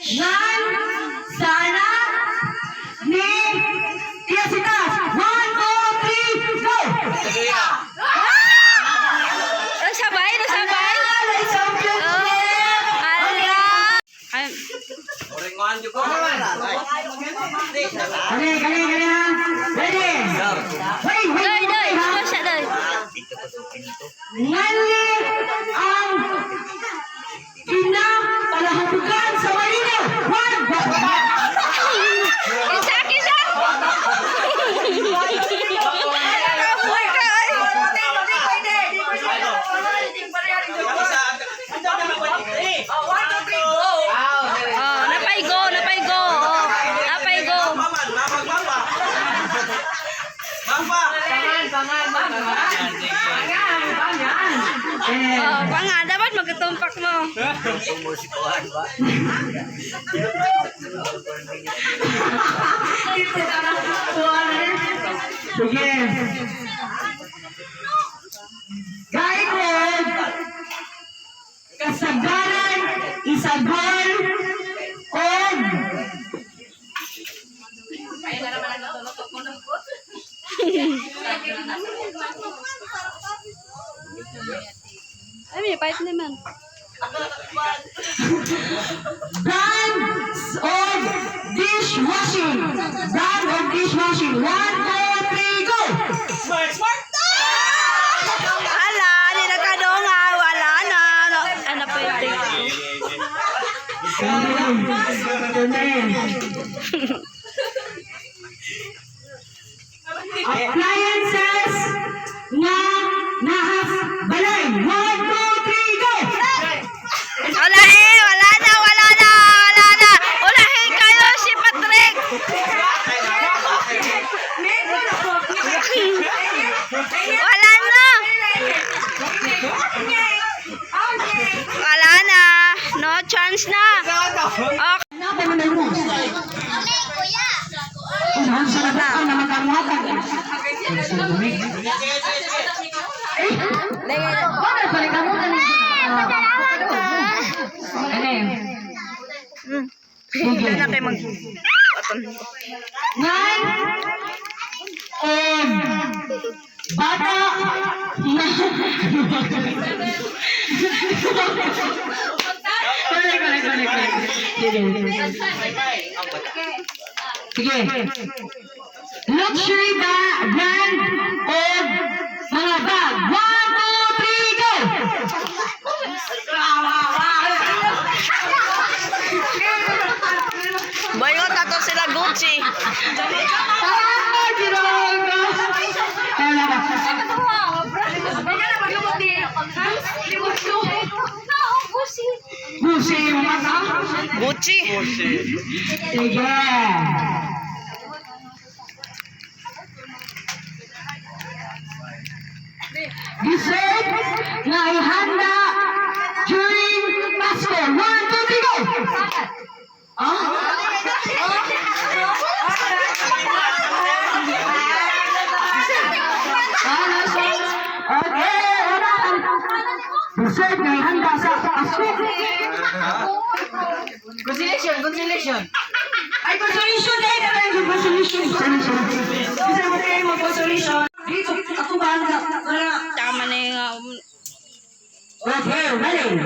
Ngan sana ni Tia Sitas. One, two, three, go! Nasabay, nasabay. Alay, championship! Ala. Ay, Kani, kani, kani ha? Ready? Wait, wait, Doy, doy. wait, ha? Ano siya, doy? Ngali ang kinapalahabugan sa Malingaw. One, go! Isa, isa. Kapoy ka, ay. Oh, napay go, napay go. Oh, napay go. Eh, Oh, panga, dapat magkatumpak mo. Sige. Kaikod, kasagaran, isagol, og Ay, may pipe naman. Brands of dishwashing. Brand of dishwashing. One, two, three, go! Ala, di na kadunga, wala na. Ano, ano pa yung take? Appliances nga nahas balay. One, two, three, go! Wala eh, wala na, wala na, wala na. Ulahin kayo si Patrick. Wala na. Wala na. No chance na. Okay. Sige. na kayo mag. Nine, bata na. Balik, balik, balik, balik. Sige. Sige. Luxury ba brand o mga bag? One, two, three, go! Bayo tato sila Gucci. Ah, ginawa ko. Wala ba? Gucci, mga Gucci. Sige. Dessert na ihanda during Pasko. One, two, three, go! Ah? Ah, okay, wala. Dessert na ihanda sa Pasko. Consolation, consolation. Ay, consolation eh! Ay, consolation! Sorry, sorry. Bisa mo kayo mag-consolation. Dito, ako ba ang wala? Tama na yung Okay, ready?